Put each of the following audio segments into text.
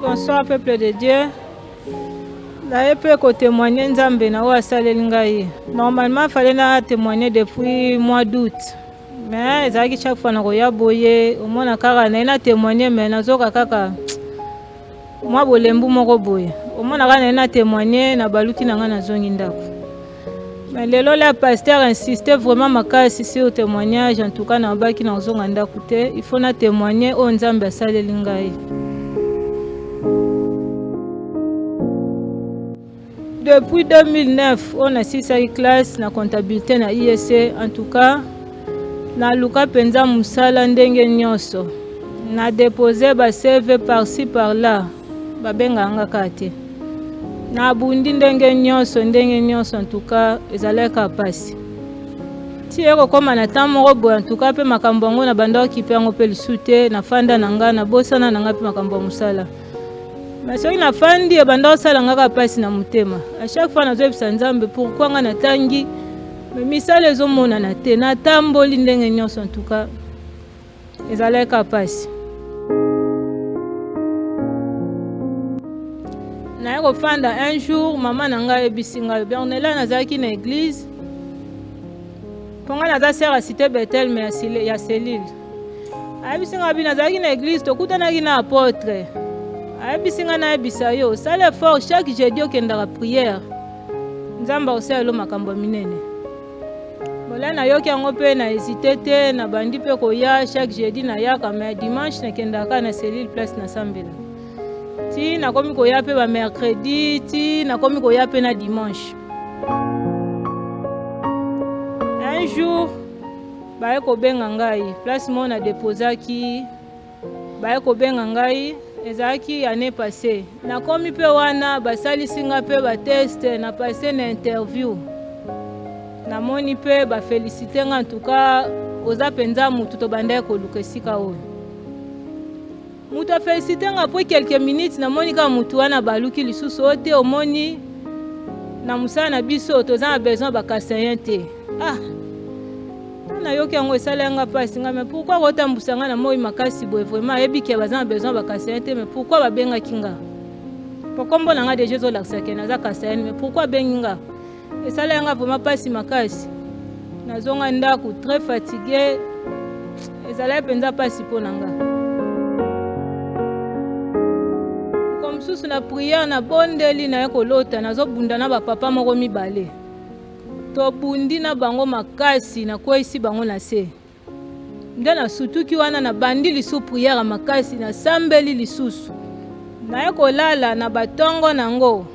Bonsoir peuple de Dieu. Naye mpe kotémoigne Nzambe na oyo asaleli ngai. Normalement fallait na témoigner depuis mois d'août. Mais ezalaki chaque fois nakoya boye omona kaka naye na témoigner mais nazoka kaka mwa bolembu moko boye omona kaka naye na témoigner na baluki na ngai nazongi ndako. Mais lelo la pasteur insiste vraiment makasi sur témoignage en tout cas nalobaki nakozonga ndako te il faut na témoigner oyo Nzambe asaleli ngai. Depuis 2009 oyo nasilisaki classe na comptabilité na IEC en tout cas naluka mpenza mosala ndenge nyonso na depose ba CV par-ci par-là babengaka nga kaka te nabundi ndenge nyonso ndenge nyonso en tout cas ezalaki kaka mpasi ti ekokóma na temps moko boye en tout cas mpe makambo yango na banda okipe yango mpe lisu te nafanda na nga nabosana na nga mpe makambo ya mosala mais soki nafandi ebanda kosala nga kaka mpasi na motema à chaque fois nazoyebisa Nzambe pourquoi nga natangi mais misala ezomonana te natamboli ndenge nyonso en tout cas ezalaki kaka mpasi. Naye kofanda un jour mama na ngai ayebisi ngai Bernela nazalaki na église mpo ngai naza sœur ya cité Bethel mais ya cellule ayebisi ngai bi nazalaki na église tokutanaki na apôtre ayebisi ngai nayebisa yo osala effort chaque jeudi okendaka prière Nzambe akosalela yo makambo ya minene. Bola nayoki yango mpe na hésité te nabandi mpe koya chaque jeudi nayaka mais dimanche nakendaka na cellule place nasambela ti nakomi koya mpe ba mercredi ti nakomi koya mpe na dimanche. Un jour baye kobenga ngai place moko na deposaki baye kobenga ngai ezalaki année passée nakomi mpe wana basalisi nga mpe batest na passe na interview namoni mpe bafélicité nga en tout cas oza mpenza mutu tobandaki koluka esika oyo mutu afélicité nga après quelques minutes namoni kaka mutu wana baluki lisusu oyo te omoni na mosala na biso toza na besoin bakasayen te. Ah, nayoki yango esala yanga mpasi nga mais pourquoi kotambusa nga na moi makasi boye vraiment ayebi ke baza na besoin bakasayen te mais pourquoi babengaki nga po kombo na nga déjà ezolakisa ke naza kasayen mais pourquoi abengi nga esala yanga vraiment mpasi makasi nazonga ndako très fatigué ezalaki mpenza mpasi mpo na nga moko mosusu na prière nabondeli naye kolota nazobunda na bapapa moko mibale tobundi na bango makasi nakweyisi bango na se nde nasutuki wana nabandi lisusu prière makasi nasambeli lisusu naye kolala na batongo nango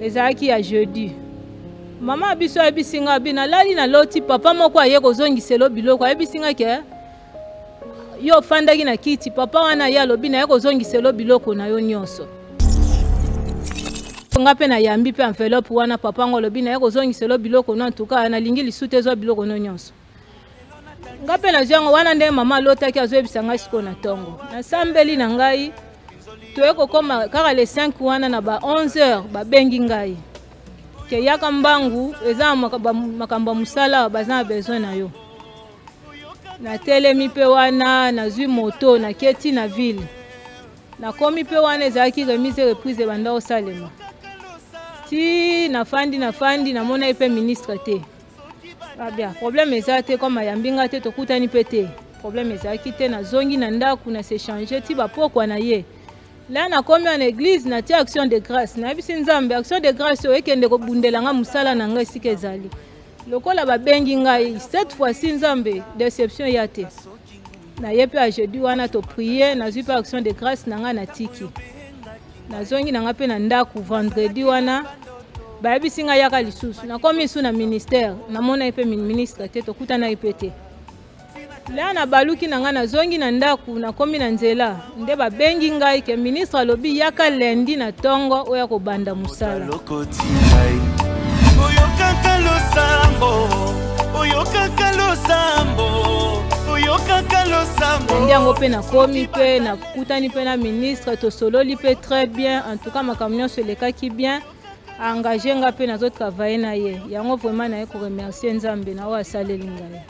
ezalaki ya jeudi mama biso ayebisi nga bi nalali naloti papa moko aye kozongiselo biloko ayebisi nga ke yo ofandaki na kiti papa wana ye alobi naye kozongiselo biloko na yo nyonso nga mpe nayambi mpe enveloppe wana papa ngo alobi naye kozongiselo biloko no antuka nalingi lisu te ezwa biloko no nyonso nga mpe nazwi yango wana ndenge mama alotaki azoyebisa ngai sikoyo na ntongo nasambeli na ngai toye kokoma kaka le 5 wana na ba 11 heures babengi ngai ke yaka mbangu eza makambo ya mosala baza na besoin na yo natelemi mpe wana nazwi moto naketi na ville nakomi mpe wana ezalaki remise reprise ebanda kosalema ti nafandi nafandi namonaki mpe ministre te abia problème eza te comme ayambi nga te tokutani mpe te problème ezalaki te nazongi na ndako na s'échange ti bapokwa na ye la nakomi na église natia action de grâce nayebisi Nzambe action de grâce oyo ekende kobundela nga mosala na ngai esika ezali lokola babengi ngai cette fois-ci Nzambe déception ya te naye mpe ya jeudi wana toprie nazwi mpe action de grâce na ngai natiki nazongi na ngai mpe na ndako vendredi wana bayebisi ngai yaka lisusu nakomi lisusu na ministère namonaki mpe ministre te tokutanaki mpe te la nabaluki na ngai nazongi na ndako nakomi na nzela nde babengi ngai ke ministre alobi yaka lundi na ntongo oyo kobanda mosala. Oyokaka losambo, oyokaka losambo, oyokaka losambo. Lundi yango mpe nakomi mpe nakutani mpe na ministre tosololi mpe très bien en tout cas makambo nyonso elekaki bien engage nga mpe nazotravaille na ye yango vraiment naye koremercier Nzambe na oyo asaleli ngai.